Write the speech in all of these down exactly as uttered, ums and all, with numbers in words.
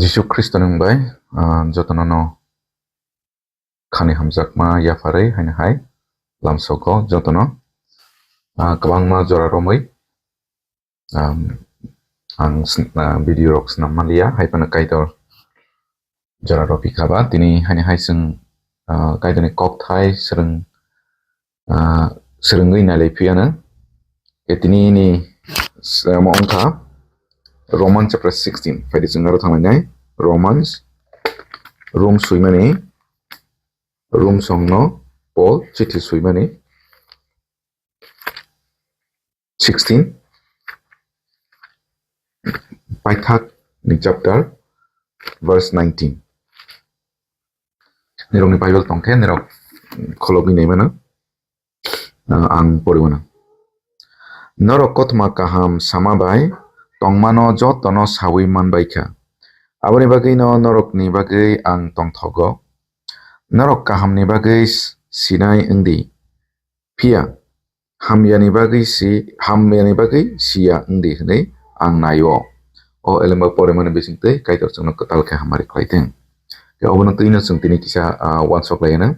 Jisu Khristo ni mung bai, ah, jotono no khani hamjakma yapharwi haino hai lamsogo jotono, ah, kwbangma jora romwi, um, ang sn-, ah, video rok swnam manliya, hai phano Kaitor jora rw phi kha ba, tini haini hai chwng, ah, Kaitorni kokthai swrwng, ah, swrwngwi nailai phiya no. Ke tini ni s-, omo wngkha Roman chapter sixteen, phaidi chwng aro thanglainai. Romans, Rom swimani, Rom songno Paul chithi swimani. Sixteen, paithak ni chapter, verse nineteen. Nirokni Bible tongkhe nirok kholobwi naimano, ah, ang poriwano. Norok kothoma kaham sama bai tongmano jotono sawi manbaikha. Aboni bagwino norokni bagwi ang tongthogo. Norok kahamni bagwi s-, sinai wngdi. Phiya hamyani bagwi si, hamyani bagwi siya wngdi hwnwi ang naio. O elemba porimani bisingtwi Kaitor chwngno kwtal khe hamari khlai thung. Khe obono twino chwng tini kisa, ah, uansuk lai hwno.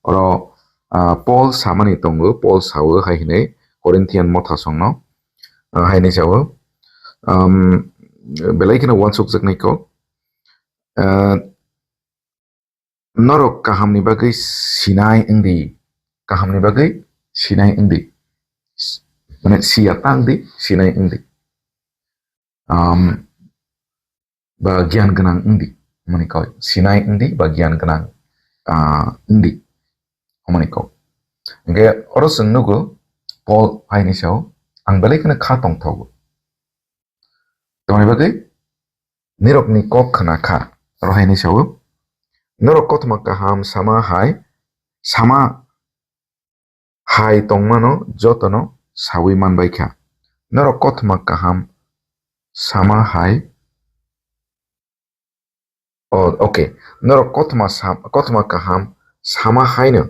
Oro, ah, Paul samani tongo, Paul sao hai hwnwi Corinthian motha songno, ah, hai hwnwi sao, um, belai kheno uansukjaknai kok. Ah, Norok kahamni bagwi sinai wngdi, kahamni bagwi sinai wngdi. S-, mane siya ta wngdi, sinai wngdi. Um, ba giyan gwnang wngdi, mani koi sinai wngdi ba giyan gwnang, ah, wngdi, mani kok. Hingke oro chwng nugo Paul hai hwnwi sao, ang belai kheno kha tongthogo. Tamoni bagwi nirokni kok khna kha, oro hai hwnwi sao, norok kothoma kaham sama hai, sama hai tongmano jotono sawi manbaikha. Norok kothoma kaham sama hai, oh, okay. Norok kothoma sam-, kothoma kaham sama haino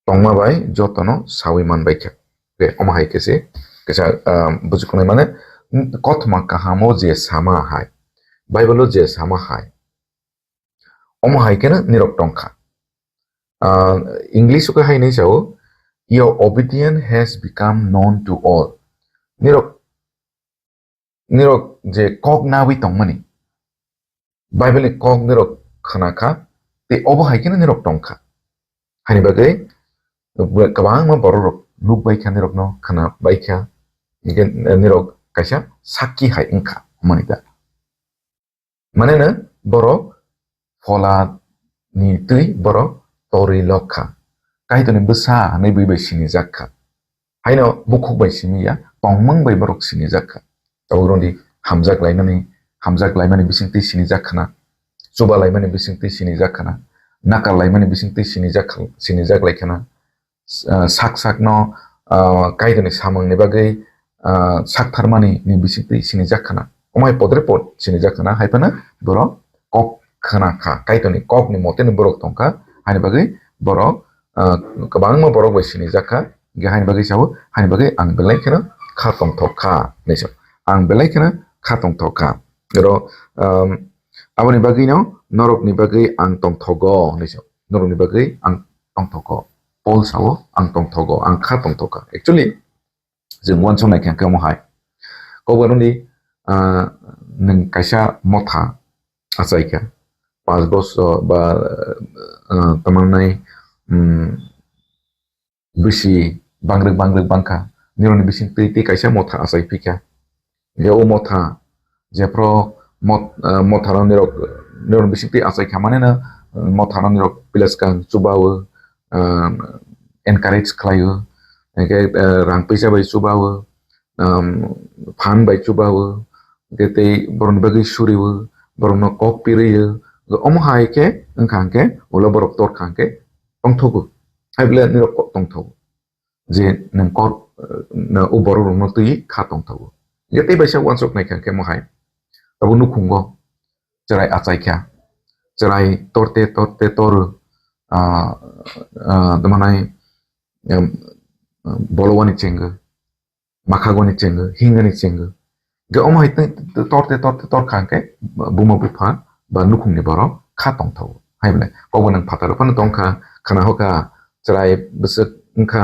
tongma bai jotono sawi manbaikha. Okay, omo hai khe se kisa, ah, bujukhunai mane, kothoma kahamo je sama hai, Bible-o je sama hai, omo hai kheno nirok tongkha. Ah, English-o khe hai hwnwi sao, "Your obedience has become known to all." Nirok, nirok je kok nawi tongmani, Bible-ni kok nirok khna kha, tei obo hai kheno nirok tongkha. Haini bagwi kwbangma bororok nukbaikha, nirokno khnabaikha, hingkhe nirok kaisa sakki hai wngkha, hwnmani da. Maneno borok phola ni twi borok torwi lok kha. Kaitorni bwsa hwnwi bui bai sinijak kha. Haino bukhuk bai simi ya, tongmung bai borok sinijak kha. Tabuk rwdi hamjak laimani, hamjak laimani bisingtwi sinijak khna, chuba laimani bisingtwi sinijak khna, nakar laimani bisingtwi sinijak, sinijak lai khna, ah, sak sakno, ah, Kaitorni samungni bagwi, ah, saktharmani ni bisingtwi sinijak khna. Omo hai podre pod sinijak khna, hai phano borok kok khna kha. Kaitorni kokni moteno borok tong kha, haini bagwi borok, ah, kwbangma borok bai sinijak kha. Hingkhe haini bagwi sao, haini bagwi ang belai kheno kha tongthok kha, hinwi sao. Ang belai kheno kha tongthok kha. Oro, um, aboni bagwino norokni bagwi ang tongthogo, hinwi sao. Norokni bagwi ang tongthogo. Paul sao, "Ang tongthogo, ang kha tongthok kha." Actually, chwng uansuk nai kha khe omo hai. Kokborok ni, ah, nwng kaisa motha achai kha. Panch bosor ba, ah, tamanai, um, bisi bangrwk bangrwk bangkha. Nirokni bising twi twi kaisa motha achai phikha. Je o motha, jephru mot-, ah, motha rok nirok, nirokni bising twi achai kha maneno, motha rok nirok pileskang chubawo, ah, encourage khlaio. Hingkhe, ah, rang pisa bai chubawo, um, phan bai chubawo, hingkhe tei borokni bagwi suriwo, borokno kok piriyo. Omo hai khe wngkha hingkhe ulo borok torkha hingkhe tongthogo. Hai bwle nirok kok tongthogo. Je nwng kok, eh, o borok rokno twi kha tongthogo. Hingkhe tei baisa uansuk nai kha hingkhe omo hai. Tabuk nukhungo chwrai achai kha. Chwrai torte torte toro, ah, ah, tamo nai, em, bolowani chengo. Makhagoni chengo, hingani chengo. Ge omo hai tei torte torte torkha hwnkhe buma bupha ba nukhungni borok kha tongthogo. Hai bwle kok gwnang phataro phano tongkha, khna hokha chwrai bwswk wngkha,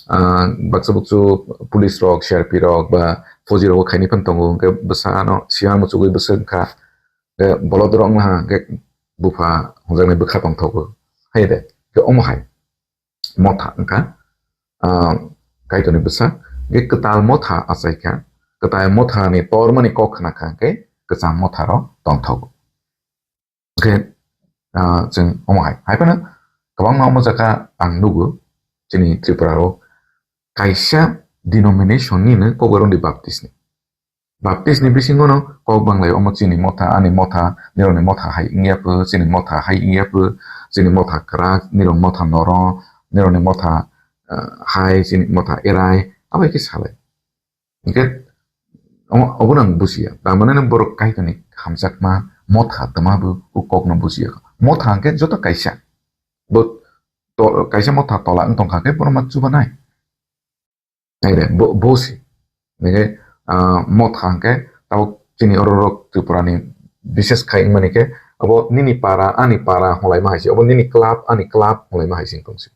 ah, baksa buksu police rok, C R P rok ba fauji rok khaini phano tongo, hwnkhe bwsano siya muchugwi bwswk wngkha, hwnkhe bolodrok wngkha, hwnkhe bupha hwnjaknai bwkha tongthogo. Hai de, hwnkhe omo hai motha wngkha, ah, Kaitorni bwsa, hwnkhe kwtal motha achaikha, kwtal mothani tormani kok khnakha hwnkhe kwcham motharo tongthogo. Hwnkhe, ah, chwng omo hai, hai phano kwbangma omo jaga ang nugo, chini Tripura o kaisa denomination ni no kok bai rw di Baptist ni. Baptist ni bisingo no kok banglai omo chini motha, ani motha, nirokni motha hai wngya pho, chini motha hai wngya pho, chini motha kwrak, nirok motha noro, nirokni motha, ah, hai, chini motha erai, abai khe salai. Hwnkhe omo, obono ang bujiya. Tamani borok Kaitorni hamjakma motha twma bo o kokno bujiya. Motha hwnkhe joto kaisa. Bo to-, kaisa motha tola wng tongkha khe borok ma chubanai. Naide, bo, bo si. Hwnkhe, ah, motha hwnkhe tabuk chini oro rok Tripura ni bises khai wngmani khe abo nini para, ani para hwnlaima hai se. Abo nini club, ani club hwnlaima hai se wng tong se.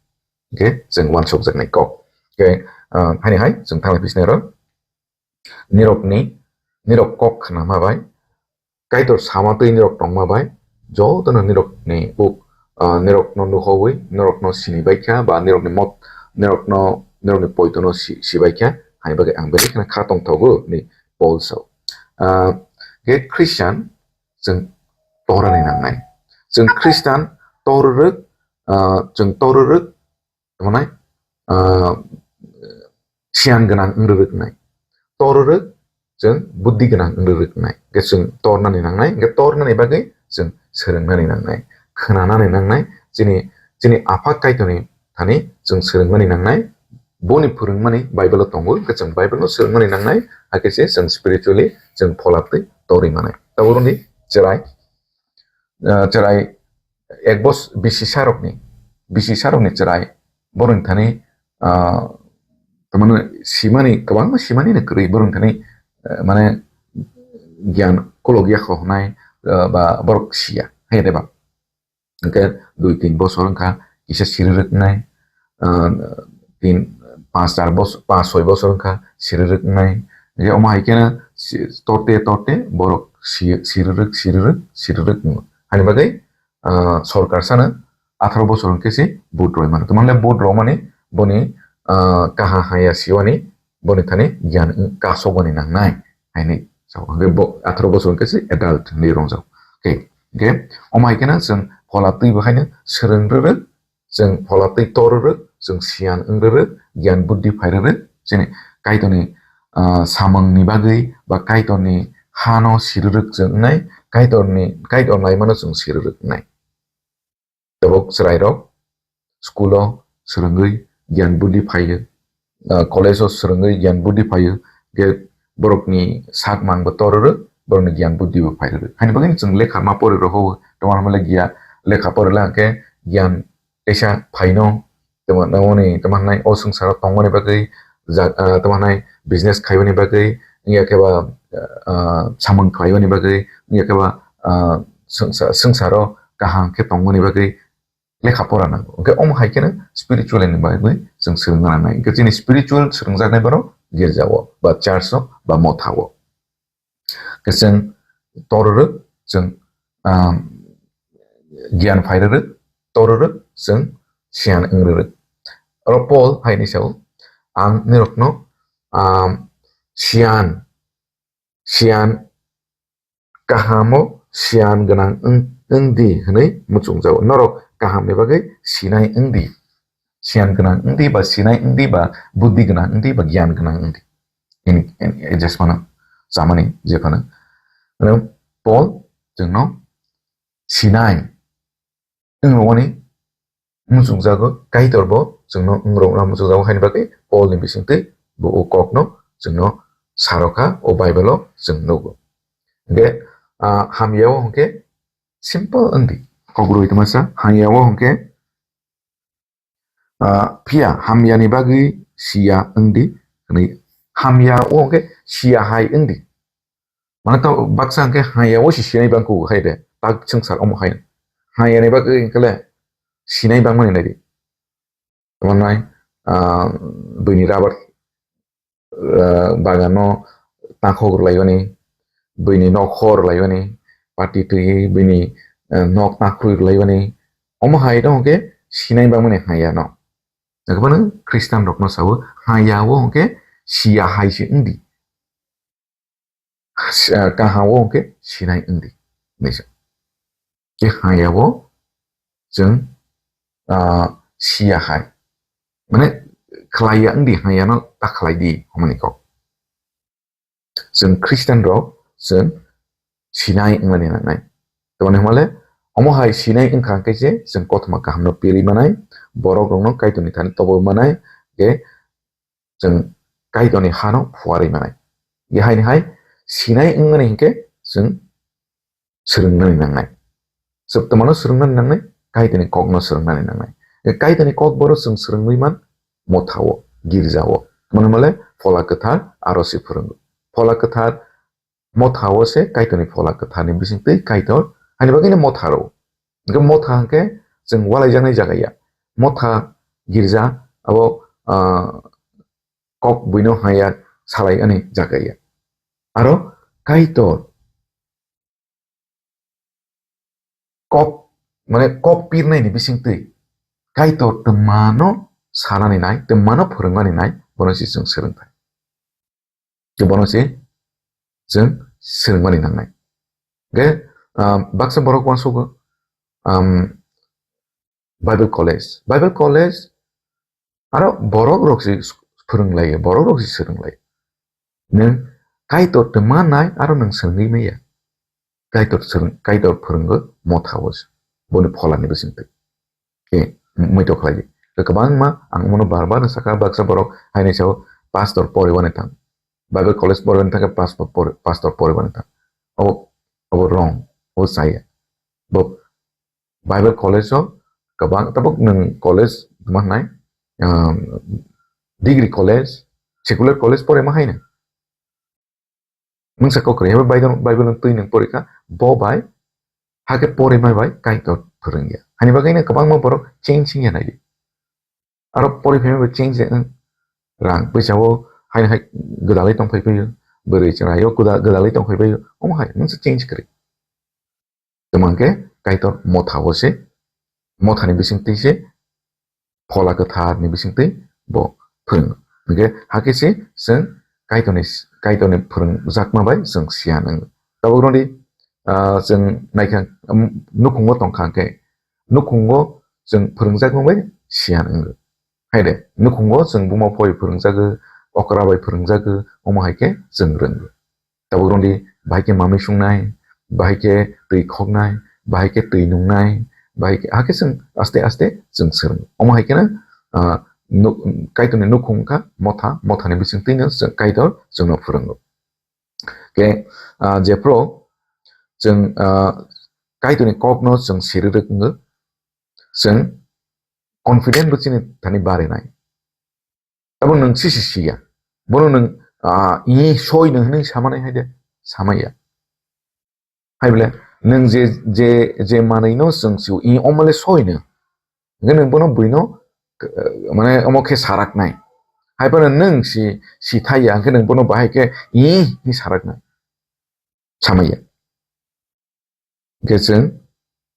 Hwnkhe chwng uansukjaknai kok. Hwnkhe, ah, haini hai chwng thanglai phi sinai rw. Nirokni, nirok kok khnama bai, Kaitor sama twi nirok tongma bai, jotono nirokni uk, ah, nirokno nuhogwi, nirokno sini baikha, ba nirokni mot, nirokno, nirokni poitono si, sibaikha, hai bagwi ang belai kheno kha tongthogo, hwnwi Paul sao. Ah, ge Christian, chwng torani nangnai. Chwng Christian tororwk, ah, chwng tororwk, tamo nai, ah, siyan gwnang wng rwrwk nai. Tororwk chwng buddhi gwnang wng rwrwk nai. Hwnkhe chwng tornani nangnai, hwnkhe tornani bagwi chwng swrwngnani nangnai, khwnanani nangnai, chini, chini Apha Kaitorni thani chwng swrwngmani nangnai, boni phwrwngmani Bible o tongo, hwnkhe chwng Bible no swrwngmani nangnai, hakhe se chwng spiritually chwng phola twi torwi manai. Tabuk rwni chwrai, ah, chwrai ek bos-, bisi sarokni, bisi sarokni chwrai borokni thani, ah, tamani simani, kwbangma simani no kwrwi borokni thani, eh, mane giyan kolok ya kho hwnai, eh, ba borok siya, hai de ba. Hwnkhe dui tin bosor wngkha kisa siri rwknai, ah, tin, panch char bos-, panch soi bosor wngkha siri rwknai. Hwnkhe omo hai kheno si-, torte torte borok si-, siri rwk, siri rwk, siri rwk wngo. Hani bagwi, ah, sorkar sano atharo bosor hwnkhe se vote rwi mano. Tamo le vote rw mani boni, ah, kaha haya siwani boni thani giyan wng-, kasokmani nangnai, haini sao. Hwnkhe bo atharo bosor hwnkhe se adult hinwi rongjak. Okay, hwnkhe omo hai kheno chwng phola twi bo haino swrwng rwrwk, chwng phola twi tor rwrwk, chwng siyan wng rwrwk, giyan buddhi phai rwrwk, chini Kaitorni, ah, samungni bagwi ba Kaitorni hano siri rwrwk chwng wngnai, Kaitorni, Kaitor naimano chwng siri rwrwk wngnai. Tabuk chwrairok school o swrwngwi giyan buddhi phaio, ah, college o swrwngwi giyan buddhi phaio, hwnkhe borokni sak mang bo tor rwrwk, borokni giyan buddhi bo phai rwrwk. Haini bagwi chwng lekha ma pori rw hwnwi, tongma hwnle giya-, lekha pori la hwnkhe giyan teisa phaino, tongma nangmani, tongma hwnai o swngcharo tongmani bagwi, ja-, ah, tongma hwnai business khaimani bagwi, wngya khe ba, ah, samung khlaimani bagwi, wngya khe ba, ah, swngsa-, swngcharo kaham khe tongmani bagwi lekha pora nango. Hwnkhe omo hai kheno spiritual ni bagwi chwng swrwngna nangnai. Hwnkhe chini spiritual swrwngjaknai borok girja o, ba church o, ba motha o. Hwnkhe chwng tor rwrwk, chwng, ah, giyan phai rwrwk, tor rwrwk, chwng siyan wng rwrwk. Oro Paul hai ni sao, ang nirokno, ah, siyan, siyan kahamo siyan gwnang wng, wng di hwnwi muchungjago. Norok kahamni bagwi sinai wng di. Siyan gwnang wng di ba sinai wng di ba buddhi gwnang wng di ba giyan gwnang wng di. Ini, ini adjustment chamani jephano. Ano Paul chwngno sinai wng rwmani muchungjago, Kaitor bo chwngno wng rwmani muchungjago haini bagwi Paul ni bisingtwi bo o kokno chwngno sarokha, o Bible o chwng nugo. Hwnkhe, ah, hamya o hwnkhe simple wng di. Kok rwi tongmasa, hamya o hwnkhe, ah, phiya hamya ni bagwi siya wng di, hwnwi hamya o hwnkhe siya hai wng di. Mane to baksa hwnkhe haya o si sinai bangkuk hai de, tak swngchar omo hai. Haya ni bagwi hwnkhe le sinai bangmani nai di. Tamo nai, ah, buini rubber, ah, bagano takhok rwlaibani, buini nok hor rwlaibani, pati twi buini, ah, nok takhuk rwlaibani, omo hai no hwnkhe sinai bangmani haya no. Hwnkhe bono Christian rokno sao, haya o hwnkhe siya hai se wngdi. Ah, kaham o hwnkhe sinai wngdi. Hinwi sa. Khe haya o chwng, ah, siya hai. Mane khlaiya wngdi, haya no ta khlai di, hwnmani kok. Chwng Christian rok chwng sinai wngmani nangnai. Tamoni hwnmale omo hai sinai wngkha hwnkhe se chwng kothoma kahamno pirwi manai, borok rokno Kaitorni thani tobo manai, je chwng Kaitorni hano phuarwi manai. Ye haini hai sinai wngmani hinkhe chwng swrwngnani nangnai. Chwptwmano swrwngnani nangnai, Kaitorni kokno swrwngnani nangnai. Ye Kaitorni kok boro chwng swrwngwi man mothao, girjao. Mane male Phola Kwthar aro se phwrwngo. Phola Kwthar mothao se Kaitorni Phola Kwtharni bisingtwi Kaitor, haini bagwino motha rwo. Hwnkhe motha hwnkhe chwng walaijaknai jaga ya. Motha girja abo, ah, kok buino haya salai ani jaga ya. Aro Kaitor kok, mane kok pirnaini bisingtwi Kaitor twmano sanani nai, twmano phwrwngmani nai, bono se chwng swrwngthai. Tei bono se chwng swrwngmani nangnai. Hwnkhe, ah, baksa borok uansugo, um, Bible college. Bible college aro borok rok se phwrwnglaio, borok rok se swrwnglaio. Nwng Kaitor twma nai aro nwng swrwngwi maya. Kaitor swrwng-, Kaitor phwrwngo mothao se. Boni pholani bisingtwi. Khe muitok khlai di. Khe kwbangma ang omono bar bar saka, baksa borok haini sao pastor poriwani thang. Bible college poriwani thang khe pastor pori-, pastor poriwani thang. Obo, obo wrong. Obo chaya. Bo Bible college o kwbang tabuk nwng college tongma hwnai, um, degree college, secular college porima haino. Mungsa kok kwrwi, Bible, Bible nwng twi nwng porikha, bo bai hakhe porima bai Kaitor phwrwngya. Hani bagwino kwbangma borok change wngya naidi. Aro pori phaima bai change wng. Rang pwisa o haino hai gwdalwi tongphai phaio, bwrwi chwraio gwda-, gwdalwi tongphai phaio, omo hai mungsa change kwrwi. Tamo hwnkhe Kaitor mothao se, mothani bisingtwi se, Phola Kwtharni bisingtwi bo phwrwngo. Hwnkhe hakhe se chwng Kaitorni, Kaitorni phwrwngjakma bai chwng siyan wngo. Tabuk rwdi, ah, chwng naikha, um, nukhungo tongkha hwnkhe, nukhungo chwng phwrwngjakma bai siyan wngo. Hai de, nukhungo chwng buma phoi phwrwngjagwi, okra bai phwrwngjagwi, omo hai khe chwng rwngo. Tabuk rwdi, bahai khe mamui sungnai, bahai khe twi khoknai, bahai khe twi nungnai, bahai khe, hakhe chwng aste aste chwng swrwngo. Omo hai kheno, ah, nuk-, Kaitorni nukhung wngkha motha, mothani bisingtwino chwng Kaitor chwngno phwrwngo. Khe, ah, jephru chwng, ah, Kaitorni kokno chwng siri rwk wngo, chwng confident bo chini thani barinai. Tabo nwng sisi siya. Bono nwng, ah, i soi nwng hinwi samani hai de, samaya. Hai bole, nwng je, je, je manwi no chwng sio, i omole soi no. Hwnkhe nwng bono buino, eh, mane omo khe saraknai. Hai phano nwng si, si thaiya, hwnkhe nwng bono bahai khe i, i saraknai. Samaya. Hwnkhe chwng,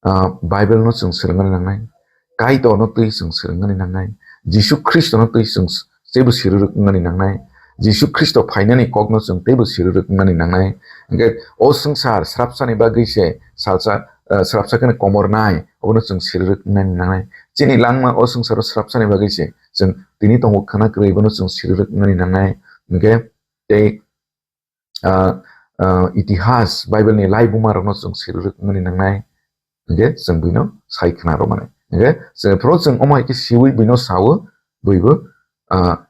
ah, Bible no chwng swrwngmani nangnai, Kaitor no twi chwng swrwngmani nangnai, Jisu Khristo no twi chwng s-, teibo siri rwkmani nangnai, Jisu Khristo phainani kokno chwng teibo siri rwkmani nangnai. Hwnkhe o swngchar srapsani bagwi se salsa, ah, srapsa kheno komor nai, obono chwng siri rwkmani nangnai. Chini langma o swngcharo srapsani bagwi se chwng tini tongo khwna kwrwi, bono chwng siri rwkmani nangnai. Hwnkhe tei ah, ah, itihas, Bible ni laibuma rokno chwng siri rwkmani nangnai, hwnkhe chwng buino sai khna rwmani. Hwnkhe chwng, phoro chwng omo hai khe siwi buino sawo, buibo, ah,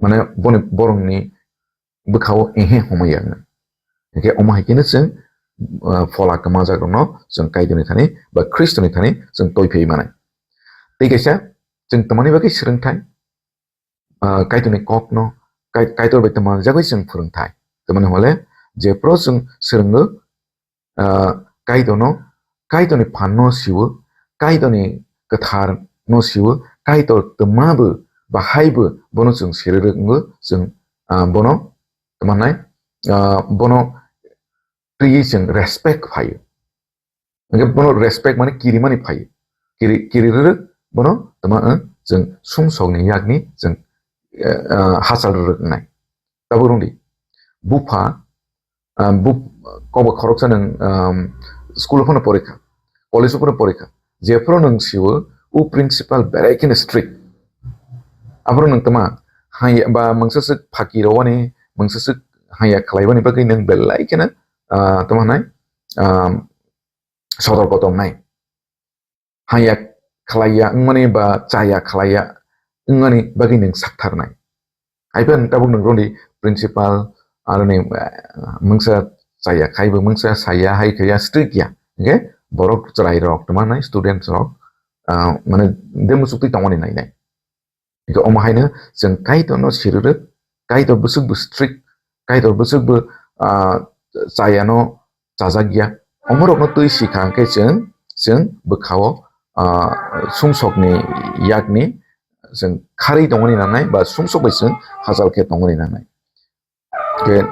mane boni borokni bwkhao ehe homaya wngnai. Hwnkhe omo hai kheno chwng, ah, phola kwmajak rokno chwng Kaitorni thani ba Khristoni thani chwng toiphai manai. Tei kaisa chwng tamani bagwi swrwngthai, ah, Kaitorni kokno, Kai-, Kaitor bai tongma jagwi chwng phwrwngthai. Tamani hole, Jephru chwng swrwngo, ah, Kaitorno, Kaitorni phanno siwo, Kaitorni kwtharno siwo, Kaitor twmabo, bahaibo bono chwng siri rwkngo, chwng, ah, bono tamo hwnai, ah, bono twiwi chwng respect phaio. Hwnkhe bono respect mani kirimani phaio. Kiri, kiri rwrwk bono tamo, eh, chwng sumsokni yakni chwng, eh, eh, hachal rwrwk wngnai. Tabuk rwngdi. Bupha, ah, bup-, kokba khoroksa nwng, um, school phano porikha, college phano porikha. Jephru nwng siwo, o principal berai kheno strict. Aphuru nwng tamo, haya ba mungsa swk phaki rwani, mungsa swk haya khlaiwani bagwi nwng belai kheno, ah, tamo hwnai, um, sotorko tongnai. Haya khlaiya wngmani ba chaya khlaiya wngmani bagwi nwng saktharnai. Hai phano tabuk nwng rwngdi principal aroni, eh, mungsa chaya khaibo mungsa saya hai khaiya strict ya. Hwnkhe borok chwrairok tamo hwnai students rok, ah, mane de muchuk twi tongmani nainai. Hwnkhe omo haino chwng Kaitorno siri rwk, Kaitor bwswk bo strict, Kaitor bwswk bo, ah, chayano chajak ya. Omorokno twi sikha hwnkhe chwng, chwng bwkhao, ah, sumsokni yakni chwng kharwi tongmani nangnai ba sumsok bai chwng hachal khe tongmani nangnai. Hwnkhe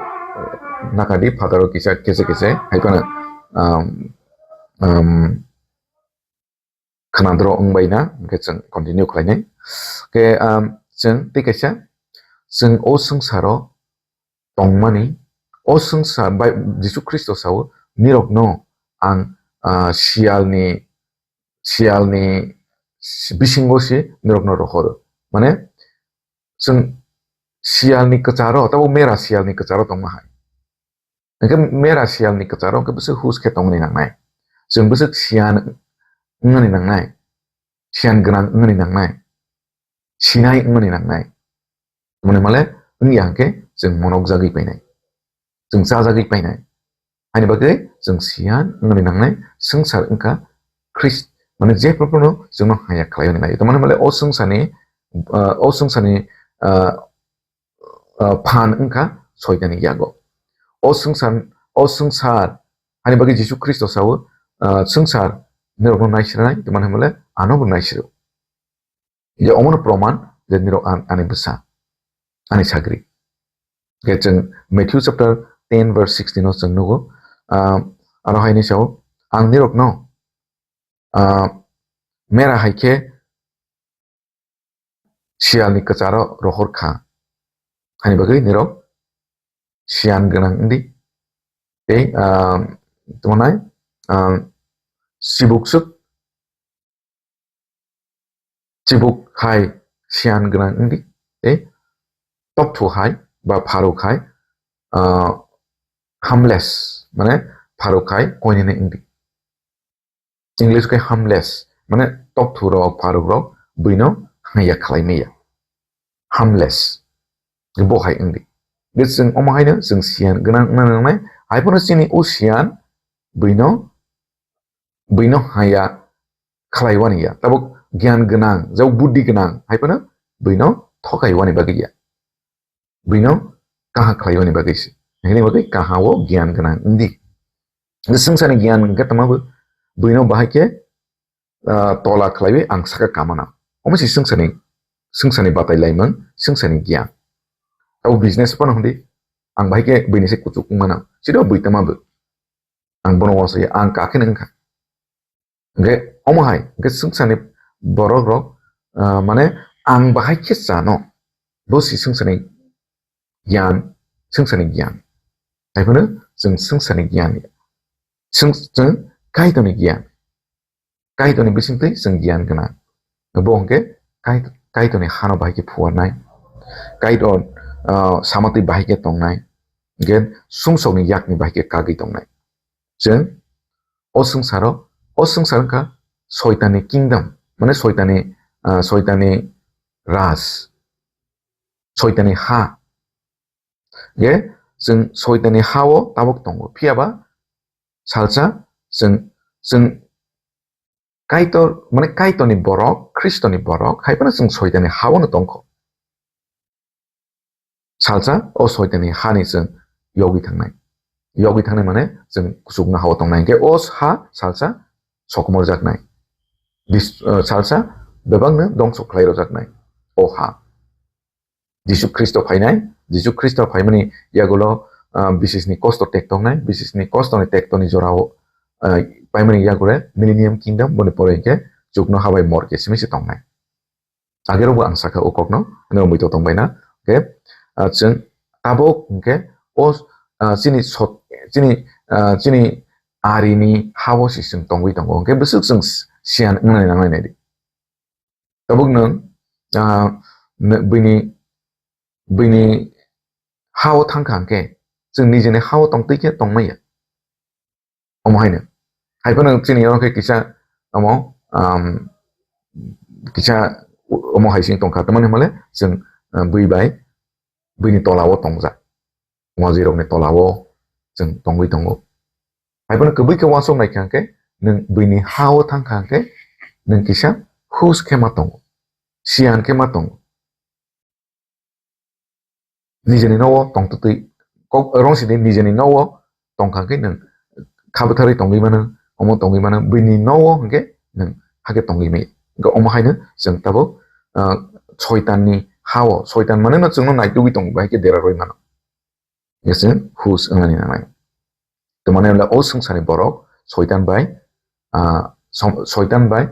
nakadi phataro kisa kese kese hai phano, um, um, khwnadro wngbai na, hwnkhe chwng continue khlainai. Hwnkhe, um, chwng tei kaisa, chwng o swngcharo tongmani, o swngchar bai Jisu Khristo sao, "Nirokno ang, ah, siyalni, siyalni bisingo se nirokno rohoro." Mane, chwng siyalni kwcharo, tabo mera siyalni kwcharo tongma hai. Hwnkhe mera siyalni kwcharo hwnkhe bwswk hus khe tongmani nangnai. Chwng bwswk siyan wngmani nangnai. Siyan gwnang wngmani nangnai. Sinai wngmani nangnai. Tamoni male wngya hwnkhe chwng monokjagwi painai. Chwng chajagwi painai. Haini bagwi chwng siyan wngmani nangnai, swngchar wngkha Khrist. Mane jephru phano chwngno hamya khlai hwnwi nai. Tamoni male o swngcharni, ah, o swngcharni, ah, ah, phan wngkha Soitanni yago. O swngchar, o swngchar, hani bagwi Jisu Khristo sao, ah, swngchar nirokno naisirnai, tei mani hwnmale anobo naisiro. Je omono proman je nirok an-, ani bwsa, ani sagri. Je chwng Matthew chapter ten verse sixteen o chwng nugo, ah, aro haini sao, "Ang nirokno, ah, mera hai khe siyalni kwcharo rohor kha." Hani bagwi nirok siyan gwnang wngdi. Tei, ah, tamo nai, ah, chibuk swk, chibuk hai siyan gwnang wngdi. Tei topthu hai ba pharuk hai, ah, harmless, mane pharuk hai koinene wngdi. English khe harmless, mane topthu rok, pharuk rok buino hamya khlai maya. Harmless. Bo hai wngdi. Ge chwng omo haino chwng siyan gwnang wngna nangnai. Hai phano chini o siyan buino, buino hamya khlai wani ya. Tabuk gyan gwnang, jao buddhi gwnang, hai phano buino thokai wani bagwi ya. Buino kaha khlaiwani bagwi se. Hini bagwi kaha o gyan gwnang wngdi. Swngcharni gyan hwnkhe tamo bo buino bahai khe, ah, tola khlaiwi ang saka kamana. Omo se swngcharni, swngcharni batai laimung, swngcharni gyan. Abo business phano hwndi, ang bahai khe buini se kuchuk wngmana. Sida bui tamo bo. Ang bono uansukya, ang kha khe nang kha. Hwnkhe omo hai, hwnkhe swngcharni borok rok, ah, mane ang bahai khe chano. Bo si swngcharni gyan, swngcharni gyan. Hai phano chwng swngcharni gyan. Swng-, chwng Kaitorni gyan. Kaitorni bisingtwi chwng gyan gwnang. Bo hwnkhe Kai-, Kaitorni hano bahai khe phuarnai. Kaitor, ah, samatwi bahai khe tongnai. Hwnkhe sumsokni yakni bahai khe kagwi tongnai. Chwng o swngcharo, o swngchar wngkha Soitanni kingdom, mane Soitanni, ah, Soitanni raj, Soitanni ha. Ge chwng Soitanni ha-o tabuk tongo, phiya ba salsa chwng, chwng Kaitor, mane Kaitorni borok, Khristoni borok, hai phano chwng Soitanni ha-o no tongkho. Salsa o Soitanni hani chwng yogwi thangnai. yogwi thangnai mane chwng kuchukno hao tongnai. Hwnkhe o ha salsa sokomorjaknai. Dis-, ah, salsa bebakno dongso khlai rwjaknai. O ha. Jisu Khristo phainai, Jisu Khristo phaimani yagulo, ah, bisisni kosto tek tongnai, bisisni kostoni tektoni jorao, ah, paimani yagure Millennium Kingdom, boni pore hwnkhe chukno habai morke simi se tongnai. Agerokbo ang sakha o kokno, ano mui to tongbaina, hwnkhe, ah, chwng tabuk hwnkhe o, ah, chini sot-, chini, ah, chini arini hao se chwng tongwi tongo, hwnkhe bwswk chwng siyan wngnai nangnai naidi. Tabuk nwng, ah, nw-, bini, bini hao thangkha hwnkhe, chwng nijeni hao tongtwi khe tongmaya. Omo haino. Haiphano chini oro khe kisa, omo, um, kisa omo hai sing tongkha. Tamani hwnmale chwng, ah, bui bai, buini tolao tongjak. Wajirokni tolao chwng tongwi tongo. Haiphano kwbui khe uansuk naikha hwnkhe, nwng buini hao thangkha hwnkhe, nwng kisa hus khe ma tongo, siyan khe ma tongo. Nijeni nogo tongtwtwi kok rong sidi nijeni nogo tongkha hwnkhe nwng kha bwtharwi tongwi mano, omo tongwi mano, buini nogo hwnkhe nwng hakhe tongwi maya. Hwnkhe omo haino chwng tabuk, ah, soitanni hao, soitan mane no chwngno naitugwi tongo, bahai khe dera rwi mano. Hwnkhe chwng hus wngnani nangnai. Tamani hwnle o swngcharni borok soitan bai, ah, som-, soitan bai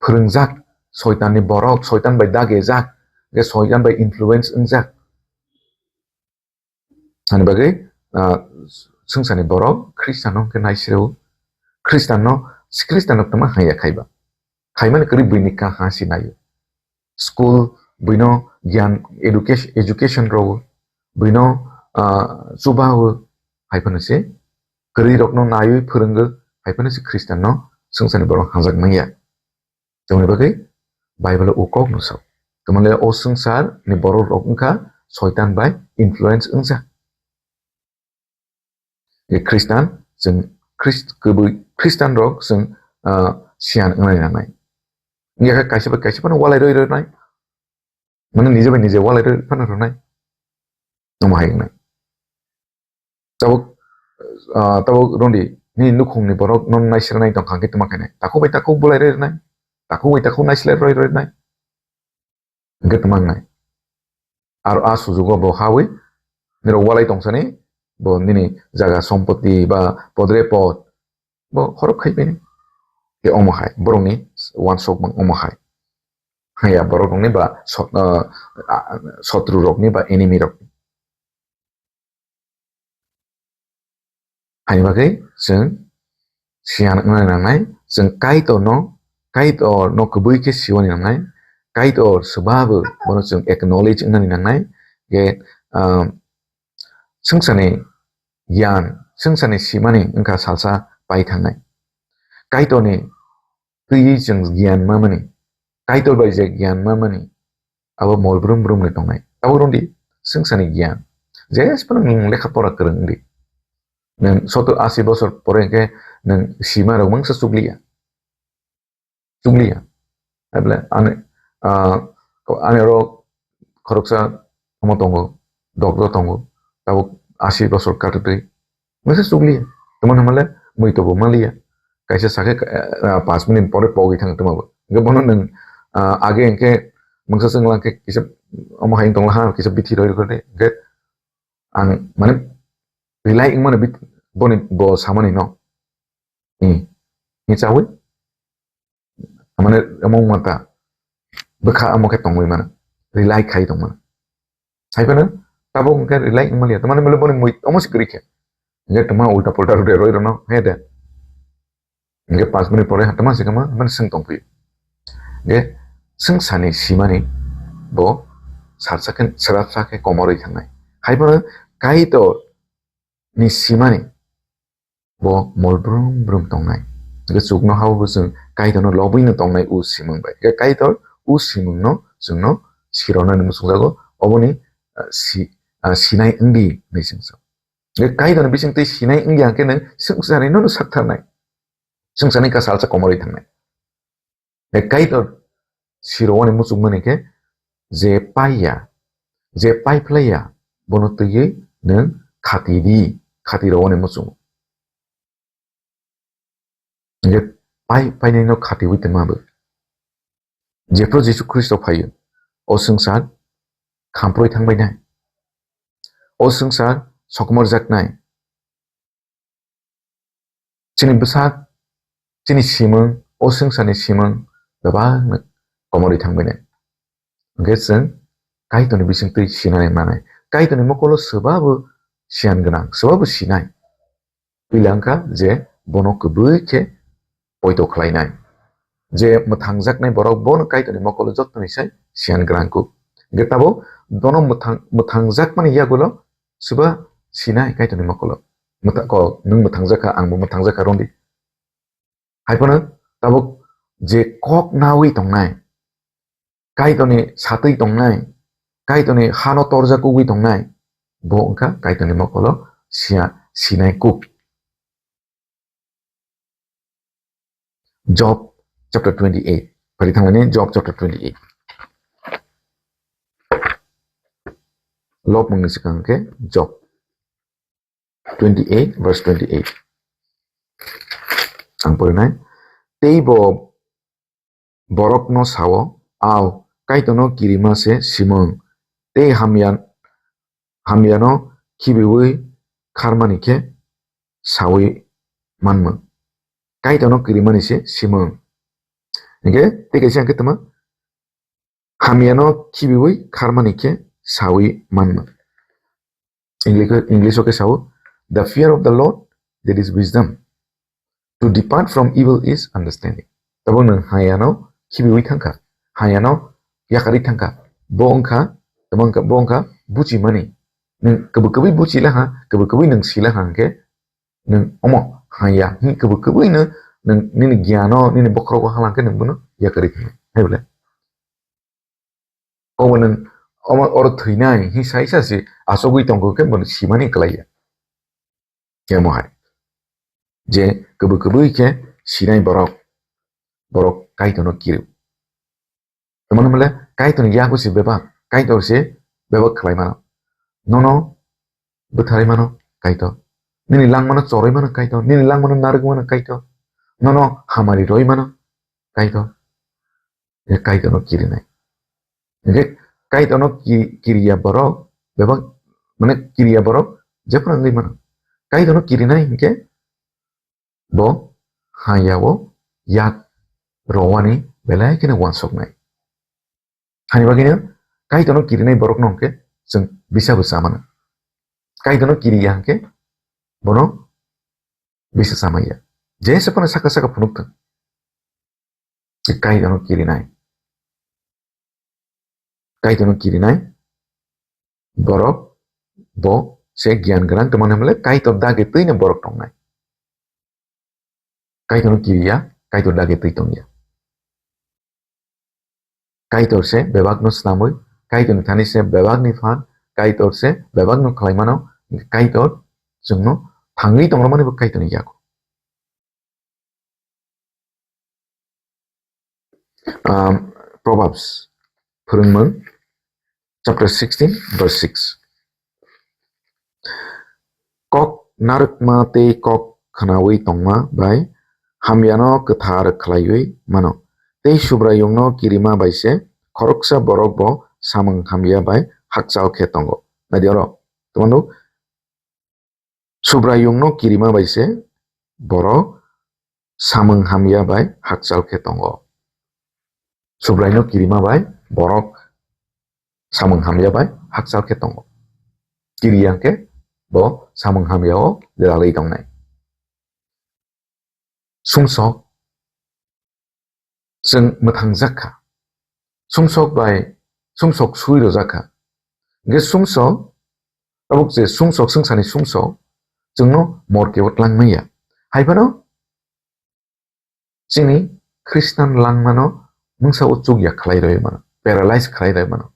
phwrwngjak, soitanni borok, soitan bai dagejak, hwnkhe soitan bai influence wngjak. Ani bagwi, ah, swngcharni borok Khristianno hwnkhe naisireo, Khristianno, Khristianno tongma haya khaiba. Khaimani kwrwi buini kaha se naio. School buino giyan education, education rwo, buino, ah, chubawo, hai phano se kwrwi rokno naiwi phwrwngo, hai phano se Khristianno swngcharni borok hamjak manya. Tamoni bagwi Bible o kok no sao. Tamoni o swngchar ni borok rok wngkha soitan bai influence wngjak. Khristan, chwng Khrist-, kwbwi Khristan rok chwng, ah, siyan wngnai nangnai. Wngya khe kaisa bai kaisa phano walai rwi rwnai. Mane nije bai nije walai rwi phano rwnai. Omo hai wngnai. Tabuk, ah, tabuk rwndi, nini nukhungni borok nono naisirnai tongkha hwnkhe tma khainai. Takhuk bai takhuk bulai rwi rwnai. Takhuk bai takhuk naisilai rwi rwnai. Hwnkhe tma wngnai. Aro a sujugo bo hawi, nirok walai tongsani, bo nini jaga sompoti ba podre pod, bo khorok khai bini. Khe omo hai, borokni uansuk mang omo hai. Haya borok rokni ba sot-, ah, ah, sotru rokni ba enemy rokni. Haini bagwi chwng siyan wngnani nangnai, chwng Kaitorno, Kaitorno kwbwi khe siwani nangnai, Kaitor swbabo bono chwng acknowledge wngnani nangnai, je, ah, swngcharni giyan, swngcharni simani wngkha salsa pai thangnai. Kaitorni twiwi chwng giyan mamani, Kaitor bai je giyan mamani, abo mol brum brum ni tongnai. Abo rwndi swngcharni giyan. Jesphano nwng lekha pora kwrwng wngdi. Nwng sottor asi bosor pore hwnkhe nwng sima rok mangsa chukliya. Chukliya. Able ani, ah, ani oro khoroksa omo tongo, doctor tongo, tabuk asi bosor katwtwi. Mesa chukliya. Tamo hwnmale mui tobo maliya. Kaisa sakhe, ah, pas minute pore pogwi thang tamo bo. Hwnkhe bono nwng, ah, age hwnkhe mungsa chwng lang khe kisa omo hai tong laha kisa bithi roi roi de. Hwnkhe ang mane rely wngmano bit-, boni bo samani no. Hmm. Ni chawi? Mane omo wngma ta bwkha omo khe tongwi mano, rely khai tong mano. Hai phano tabuk hwnkhe rely wngmaliya, tamani mole boni mui omo se kwrwi khe. Hwnkhe tongma ulta pulta rode roi rwno he de. Hwnkhe panch minute pore ha tongma se kama mane swng tongphi. Hwnkhe swngcharni simani bo sarsa khe, srapsa khe komorwi thangnai. Hai phano Kaitor ni simani bo mol brum brum tongnai. Hwnkhe chukno habo bo chwng Kaitorno lobwino tongnai o simung bai. Hwnkhe Kaitor o simungno chwngno sironani muchungjago, oboni, ah, si-, ah, sinai wngdi hinwi chwng sa. Hwnkhe Kaitorni bisingtwi sinai wngya hwnkhe nwng swngcharni nono saktharnai. Swngcharni kasalsa komorwi thangnai. Hwnkhe Kaitor sirowani muchungmani khe je paiya, je paiphlaiya, bono twiwi nwng khati di. khati rwani muchungo. Hingke pai, painai no khatiwi tongma bo. Jephru Jisu Khristo phaio, o swngchar khamproi thangbainai. O swngchar sokomorjaknai. Chini bwsak, chini simung, o swngcharni simung bebakno komorwi thangbainai. Hingke chwng Kaitorni bisingtwi sinani manai. Kaitorni mokolo swbabo siyan gwnang, swbabo sinai. Puila wngkha je bono kwbwi khe poito khlainai. Je mwthangjaknai borok bono Kaitorni mokolo jottoni sai siyan gwnang kuk. Hingke tabo bono mwthang-, mwthangjakmani yagulo swba sinai Kaitorni mokolo. Mwtha-, ko, nwng mwthangjakha, angbo mwthangjakha, rondi. Hai phano tabuk je kok nawi tongnai, Kaitorni satwi tongnai, Kaitorni hano torjak ugwi tongnai, bo wngkha Kaitorni mokolo siya-, sinai kuk. Job chapter twenty-eight. Phari thangmani Job chapter twenty-eight. Lobmungni swkang khe Job twenty-eight verse twenty-eight. Ang porinai. Tei bo borokno sao, "Ao, Kaitorno kirima se simung, tei hamya, hamyano khibiwi kharmani khe sawi manmung." Kaitorno kirimani se simung. Hingke tei kaisa hingke tama, "Hamyano khibiwi kharmani khe sawi manmung." English, English o khe sao, "The fear of the Lord, that is wisdom. To depart from evil is understanding." Tabo nwng hayano khibiwi thangkha, hayano yakarwi thangkha, bo wngkha, tamo wngkha, bo wngkha buchimani. Nwng kwbwi kwbwi buchilaha, kwbwi kwbwi nwng silaha hwnkhe, nwng omo haya, hi kwbwi kwbwi no nwng nini gyano, nini bokhorogo halangkhe nwng bono yakarwi thangkha. Hai bole? Obo nwng omo oro thwinai hi saisa se achugwi tongo khe bono simani kwlaiya. Khe omo hai. Je kwbwi kwbwi khe sinai borok, borok Kaitorno kiru. Tamani hwnle Kaitorni yago se bebak, Kaitor se bebak khlai mano. Nono bwtharwi mano Kaitor. Nini langmano chorwi mano Kaitor, nini langmano narwgwi mano Kaitor. Nono hamari rwi mano Kaitor. Hingke Kaitorno kirinai. Hingke Kaitorno ki-, kiriya borok, bebak, mane kiriya borok jephru wngwi mano. Kaitorno kirinai hingke bo hayao yak rowani belai kheno uansuknai. Hani bagwino Kaitorno kirinai borokno hingke chwng bisa bo chamano. Kaitorno kiriya hingke bono bisa chamaya. Jesa phano saka saka phunuk thung. Kaitorno kirinai. Kaitorno kirinai borok bo se giyan gwnang, tongmani hwnle Kaitor dagi twino borok tongnai. Kaitorno kiriya, Kaitor dagi twi tongya. Kaitor se bebakno snamwi, Kaitorni thani se bebakni phan, Kaitor se bebakno khlai mano, Kaitor chwngno thangwi tongmani bo Kaitorni yago. Um, Proverbs, Phwrwngmung, chapter sixteen, verse six. Kok narwkma tei kok khnaui tongma bai hamyano kwthar khlaiwi mano, tei Subraiyungno kirima bai se khoroksa borok bo samung hamya bai hakchal khe tongo. Naidi oro, tongmano, Subraiyungno kirima bai se borok samung hamya bai hakchal khe tongo. Subraino kirima bai borok samung hamya bai hakchal khe tongo. Kiriya khe bo samung hamyao lalwi tongnai. Sumsok chwng mwthangjak kha. Sumsok bai sumsok sui rwjak kha. Hingke sumsok, tabuk je sumsok, swngcharni sumsok, chwngno morkeo twlang manya. Hai phano chini Khristan langmano mungsa o chukya khlai rwi mano, paralyze khlai rwi mano.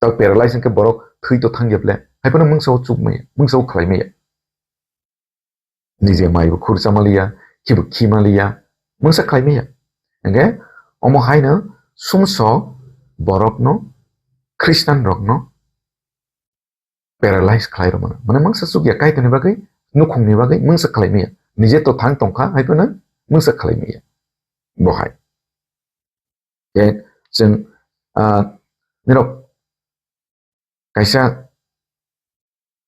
Tei paralyze hingke borok thwi to thang ya ble, hai phano mungsa o chuk maya, mungsa o khlai maya. Nije mai bo khurcha maliya, khibo khi maliya, mungsa khlai maya. Hingke omo haino sumsok borokno, Khristan rokno paralyze khlai rw mano. Mane mungsa chukya Kaitorni bagwi, nukhungni bagwi mungsa khlai maya. Nije to thang tongkha, hai phano mungsa khlai maya. Bo hai. Ke chwng, ah, nirok kaisa,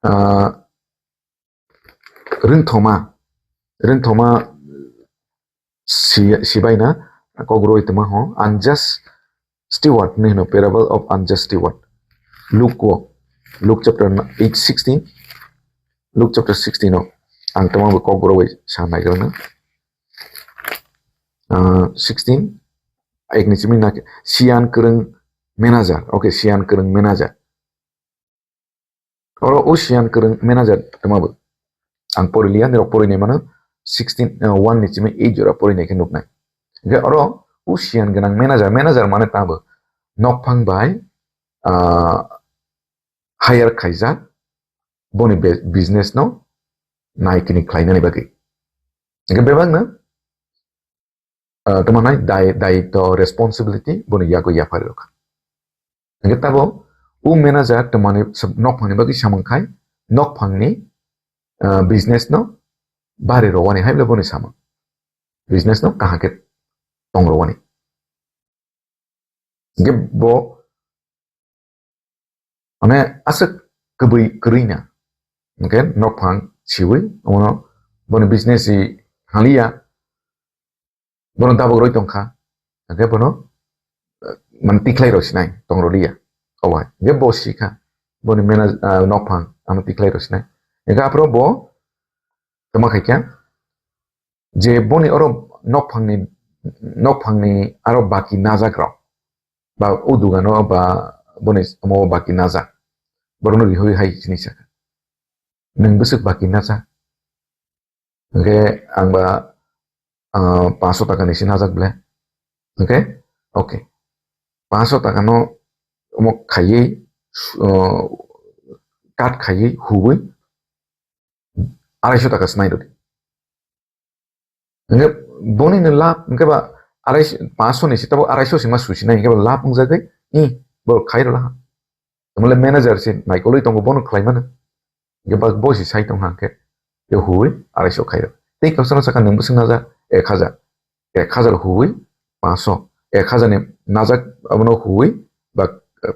ah, rwngthoma, rwngthoma si-, sibaina kokroi tongma ho, unjust steward ni hino, parable of unjust steward. Luke o, Luke chapter eight sixteen, Luke chapter sixteen o ang tongma bo kokborok bai sa naigrana. Ah, sixteen, ek ni simi na siyan kwrwng manager, okay, siyan kwrwng manager. Oro o siyan kwrwng manager tongma bo. Ang pori liya, nirok pori nai mano, sixteen, uh, one ni simi eight jora pori nai khe nuknai. Hingkhe oro o siyan gwnang manager, manager mane tamo nokphang bai, ah, hire khaijak boni be-, business no nai kini khlainani bagwi. Hingkhe bebak no, ah, tamo nai dai-, daitw, responsibility boni yago yapharwi rwkha. Hingkhe tabo o manager tongmani sa-, nokphangni bagwi samung khai, nokphangni, ah, business no bari rowani hai bole boni samung. Business no kaham khe tong rowani. Hingkhe bo, mane, aswk kwbwi kwrwi na. Hingkhe nokphang siwi, omono boni business si haliya, bono dabok roi tongkha, hingkhe bono, eh, mane, tikhlai rw sinai tong rw liya. Obo hai, hingkhe bo sikha, boni manager, ah, nokphang, ano tikhlai rw sinai. Hingkhe aphuru bo tongma khaikha, je boni oro nokphangni, nokphangni aro baki najak rok, ba o dogano ba boni omo baki najak, borokno rihoi hai hini sakha, "Nwng bwswk baki najak?" Hingkhe ang ba, ah, panchsho taka ni se najak ble. Hingkhe, okay, panchsho taka no omo khaiwi, ah, cut khaiwi huwi, araisho taka se nai rwdi. Hingke boni ni lab hingke ba arai, panchsho ni se tabo araisho se ma susi nai hingke ba lab wngjagwi, i, bo khai rwla ha. Tamole manager se naikolwi tongo bono khlai mano. Hingke ba bo se sai tong ha hingke, te huwi araisho khai rw. Tei kaisa no saka nwng bwswk naja ek hajar. Ek hajar huwi panchsho. Ek hajar ni najak abono huwi ba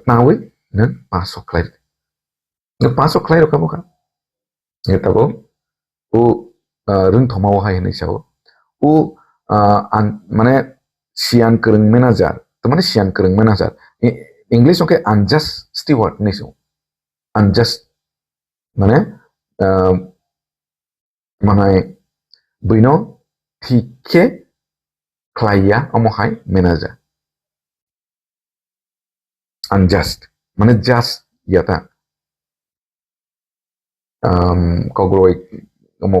tangwi nwng panchsho khlai rw. Nw paso khlai rwkha bwkha. Nw tabuk o, ah, rwngthoma o hai hwnwi sao. O, ah, an, mane siyan kwrwng manager, tamani siyan kwrwng manager. I-, English o khe unjust steward hwnwi sao. Unjust, mane, ah, manai bwino thik khe khlai ya, omo hai manager. Unjust, mane just ya ta. Um, kokroi omo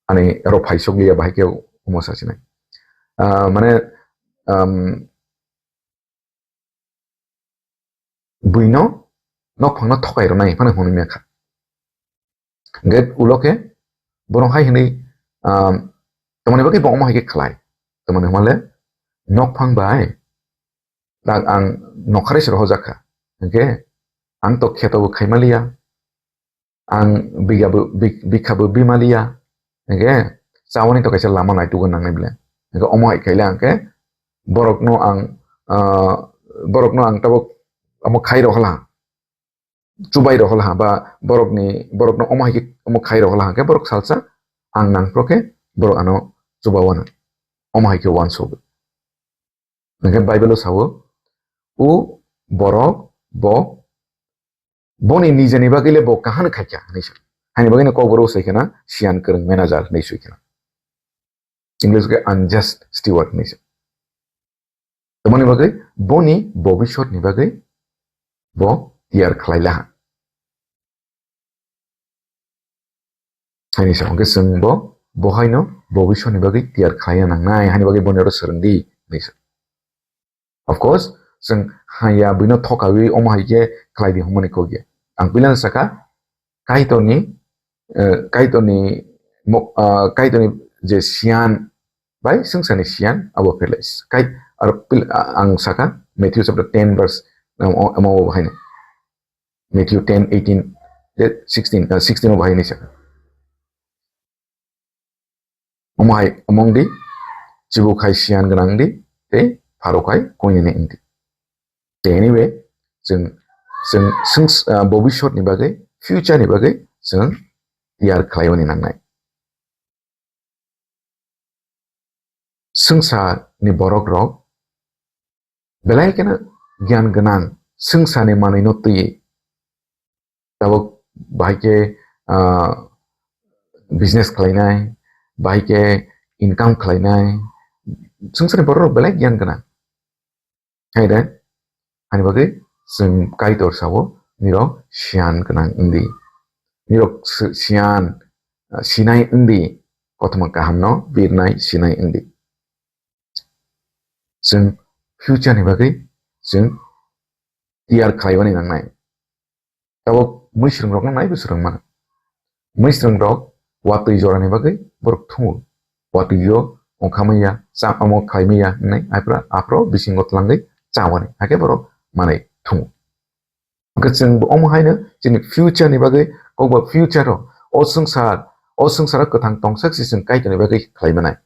ani aro phaisok liya bahai khe omo sasinai. Ah, mane, um, buino nokphangno thokai rwnai phano hwnwi mekha. Hingke ulo khe bono hai hwnwi, um, tamoni bagwi bo omo hai khe khlai. Tamoni hwnle nokphang bai tak ang nokharwi se rohorjak kha. Hingke ang to kheto bo khaimaliya, ang biga bo, bi-, bikha bo bimaliya. Hingke chawani to kaisa lama naitugo nangnai bile. Hingke omo hai khaile ang khe borokno ang, ah, borokno ang tabuk omo khai rohorla. Chubai rohol ha, ba borokni, borokno omo hai khe omo khai rohol ha, hingkhe borok salsa ang nang phro khe borok ano chuba wano. Omo hai khe uansuk. Hingkhe Bible o sao, "O borok bo, boni nijeni bagwi le bo kaham khai kha," hinwi sa. Haini bagwi no Kokborok sai khena siyan kwrwng manager hinwi sui khena. English khe unjust steward hinwi sa. Tamoni bagwi boni bobiswt ni bagwi bo tiyar khlai laha. Haini sa hwnkhe chwng bo, bo haino bobiswt ni bagwi tiyar khlai nangnai, haini bagwi boni oro swrwng di, hinwi sa. Of course, chwng haya buino thokawi omo hai khe khlai di hwnmani kok ya. Ang puilano saka, Kaitorni, eh, Kaitorni mo-, ah, Kaitorni je siyan bai swngcharni siyan abo pherle. Kai-, aro pil-, ah, ang saka Matthew chapter ten verse, um, o-, omo bo haino. Matthew ten eighteen, Je sixteen, ah, sixteen o bahai hinwi sakha. Omo hai omong di, chibuk hai siyan gwnang di, tei pharuk hai koinene wng di. Tei anyway, chwng, chwng, chwng, ah, bobiswt ni bagwi, future ni bagwi chwng tiyar khlaiwani nangnai. Swngcharni borokrok belai kheno giyan gwnang, swngcharni manwino twiwi. Tabuk bahai khe, ah, business khlainai, bahai khe income khlainai, swngcharni borokrok belai giyan gwnang. Hai de, ani bagwi chwng Kaitor sao, nirok siyan gwnang wng di. Nirok si-, siyan, ah, sinai wng di, kothoma kahamno birnai sinai wng di. Chwng future ni bagwi chwng tiyar khlaiwani nangnai. Tabuk mwisrwng rokno naibo swrwng mano. Mwisrwng rok watwi jorani bagwi borok thungo. Watwi o ongkha manya, cha omo khlai manya hinwi aphra aphro bisingo twlangwi chawani. Hakhe borok manwi thungo. Hwnkhe chwng bo omo haino chini future ni bagwi kokba future o, o swngchar, o swngcharo kwthang tongsak se chwng Kaitorni bagwi khlai manai.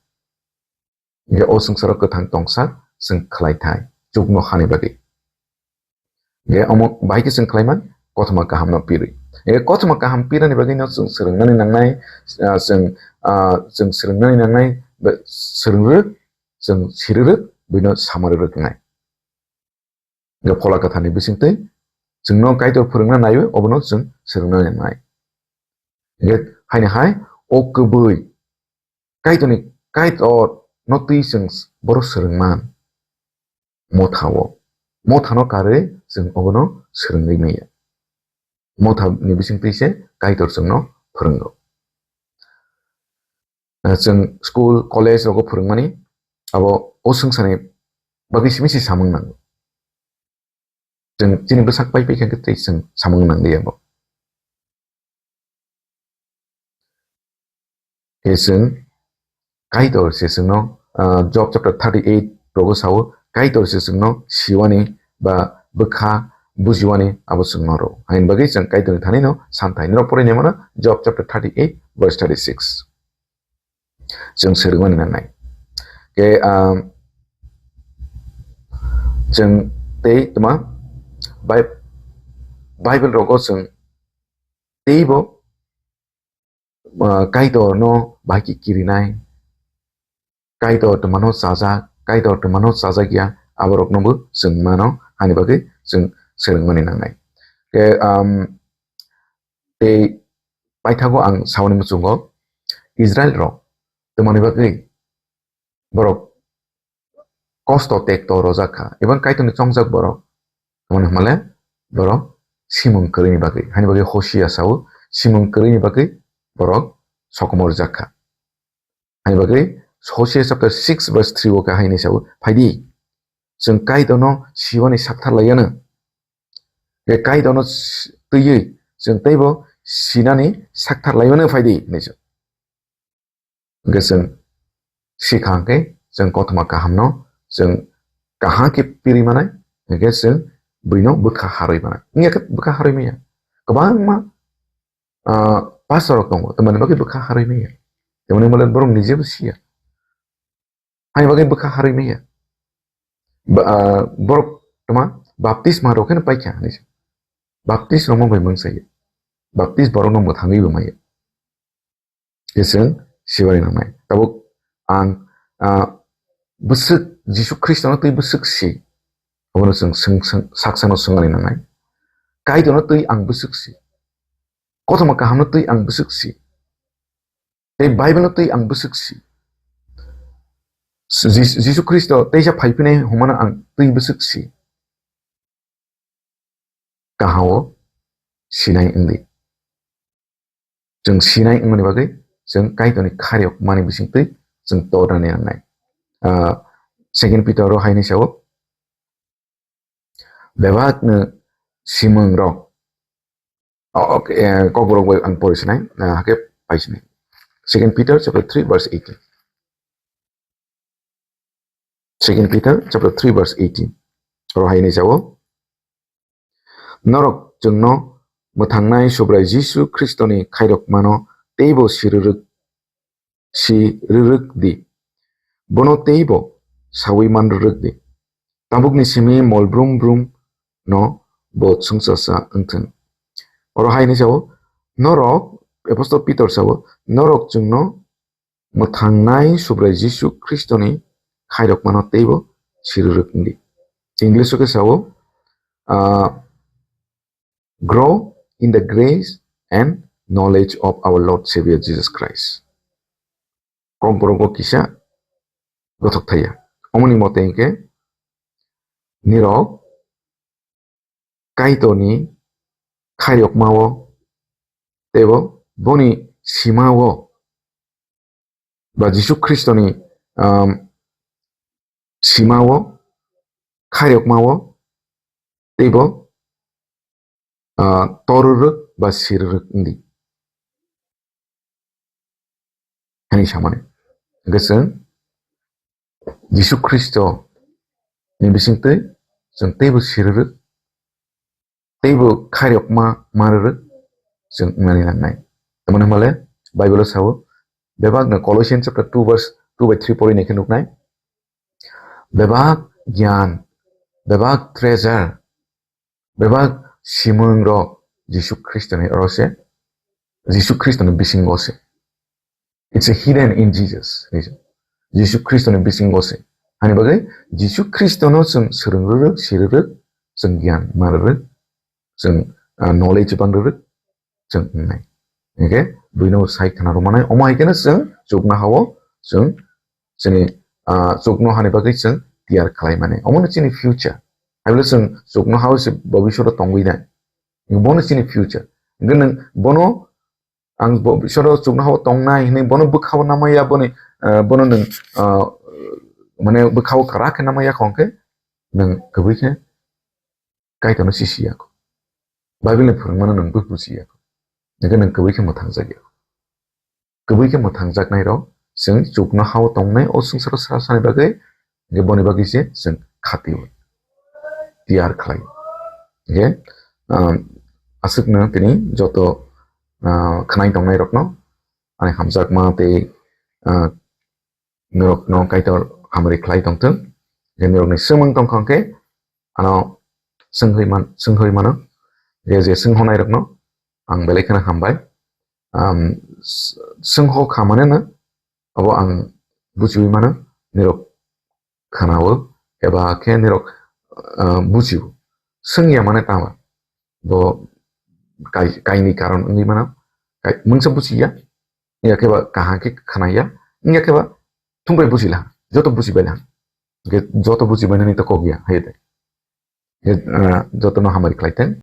Hingke o swngcharo kwthang tongsa chwng khlai thai, chukno hani bagwi. Hingke omo bahai khe chwng khlai man, kothoma kahamno pirwi. Hingke kothoma kaham pirani bagwino chwng swrwngmani nangnai, ah, chwng, ah, chwng swrwngmani nangnai, be-, swrwng rwk, chwng siri rwk, buino samari rwk wngnai. Hingke Phola Kwtharni bisingtwi chwngno Kaitor phwrwngna naiwi, obono chwng swrwngna nangnai. Hingke haini hai o kwbwi Kaitorni, Kaitorno twi chwng boro swrwngman. Mothao. Mothano karwi chwng obono swrwngwi maya. Mothani bisingtwi se Kaitor chwngno phwrwngo. Ah, chwng school, college rogo phwrwngmani abo o swngcharni bagwi simi se samung nango. Chwng chini bwsak pai pai khe tei chwng samung nang liya bo. Khe chwng Kaitor se chwngno, ah, Job chapter thirty-eight rogo sao, Kaitor se chwngno siwani ba bwkha bujiwani abo chwngno rw. Haini bagwi chwng Kaitorni thanino santhai. Norok porinai mano Job chapter thirty-eight verse thirty-six. Chwng swrwngmani nangnai. Khe, um, chwng tei tma Bai-, Bible rogo chwng teibo, uh, Kaitorno bahai khe kirinai, Kaitor twmano chajak, Kaitor twmano chajak ya, aboroknobo chwng mano, hani bagwi chwng swrwngmani nangnai. Khe, um, tei paithago ang sauni muchungo, Israel rok twmani bagwi borok kosto tekto rojak kha, ebang Kaitorni chongjak borok, tamoni hwnmale borok simung kwrwini bagwi, hani bagwi Hosia sao, simung kwrwini bagwi borok sokomorjak kha. Hani bagwi Hosia chapter six verse three o khe haini sao, "Phaidi, chwng Kaitorno siwani sakthar laiyano, je Kaitorno s-, twiwi chwng teibo sinani sakthar laimano phaidi," hinwi sao. Hingke chwng sikha hingke chwng kothoma kahamno chwng kaham khe piri manai, hingke chwng buino bwkha harwi manai. Wngya khe bwkha harwi manya. Kwbangma, ah, pastor rok tongo, tamoni bagwi bwkha harwi manya. Tamoni mole borok nijebo siya. Hani bagwi bwkha harwi manya. Ba, ah, borok tama baptisma rok kheno paikha hinwi sa. Baptis rok mo bai mungsa ya. Baptis borok no mwthangwi bo maya. Khe chwng siwai nangnai. Tabuk ang, ah, bwswk Jisu Khristono twi bwswk si. Abono chwng swng, swng, sak sakno swngani nangnai. Kaitorno twi ang bwswk si. Kothoma kahamno twi ang bwswk si. Tei Bible no twi ang bwswk si. Jis-, Jisu Khristo teisa phaiphinai hwnmano ang twi bwswk si. Kahao sinai wngdi. Chwng sinai wngmani bagwi chwng Kaitorni khariyok mani bisingtwi chwng tornani nangnai. Ah, Second Peter o haini sao, bebakno simung rok. O, ok, eh, kokborok bai ang pori sinai, ah, hake pai sinai. Second Peter chapter three verse eighteen. Second Peter chapter three verse eighteen. Oro hai hinwi sao, "Norok chwngno mwthangnai Subrai Jisu Khristoni khairokmano teibo sirwrwk, sirwrwk di. Bono teibo sawi manrwrwk di. Tabukni simi mol brum brum no bo chwngsacha wngthwng. Oro hai hwnwi sao, norok, Apostle Peter sao, norok chwngno mwthangnai Subrai Jisu Khristoni khairokmano teibo sirwrwk wngdi. English o khe sao, ah, "Grow in the grace and knowledge of our Lord Savior Jesus Christ." Kokborok o kisa gothok thaya. Omoni mote hwnkhe nirok Kaitorni khairokmao teibo boni simao ba Jisu Khristoni, um, simao khairokmao teibo, uh, toruruk ba siruruk wngdi. Hani samani. Hwnkhe chwng Jisu Khristo ni bisingtwi chwng teibo siruruk, teibo khairokma manrwrwk chwng wngnani nangnai. Tamoni hwnmale Bible o sao, bebak no Colossians chapter two verse two by three pori naikhe nuknai. Bebak gyan, bebak treasure, bebak simung rok Jisu Khristo ni oro se, Jisu Khristo ni bisingo se. It's a hidden in Jesus. Jisu Khristo ni bisingo se. Hani bagwi Jisu Khristo no chwng swrwng rwrwk, si rwrwk, chwng gyan ma rwrwk, chwng, ah, knowledge ban rwrwk, chwng wngnai. Hingkhe buino sai khna rwmanai, omo hai kheno chwng chuknoha-o chwng chini, ah, chuknohani bagwi chwng tiyar khlai mani. Omono chini future. Hai bole chwng chuknoha-o se bobiswt o tongwi nai. Bono chini future. Hingkhe nwng bono ang bo-, bobiswt o chuknoha-o tongnai hinwi bono bwkha-o namaya boni, ah, bono nwng, ah, mane bwkha-o kwrak khe namaya khongkhe nwng kwbwi khe Kaitorno sisi ya kho. Bible ni phwrwngmano nwng bw buji ya kho. Hingkhe nwng kwbwi khe mwthangjakya kho. Kwbwi khe mwthangjaknai rok chwng chuknoha-o tongnai o swngcharo sra sani bagwi, hingkhe boni bagwi se chwng khatio, tiyar khlai. Hingkhe, um, aswkno tini joto, uh, khwnai tongnai rokno ani hamjakma tei, uh, norokno Kaitor hamari khlai tongthwng. Je norokni swmwng tongkha hwnkhe ano swngwi man, swngwi mano. Je, je swnghonai rokno ang belai kheno hambai. Am, s-, swngho kha mane no abo ang buchiwi mano, norok khanao eba khe norok, ah, buchio. Swngya mane tama. Bo kai-, kaini karon wngwi mano. Kai-, mungsa buchiya. Wngya khe ba kaham khe khanaya. Wngya khe ba thumbai buchila. Joto buchibaila. Hingkhe joto buchibainani to kokya, hai de. Hingkhe, ah, jotono hamari khlai thang.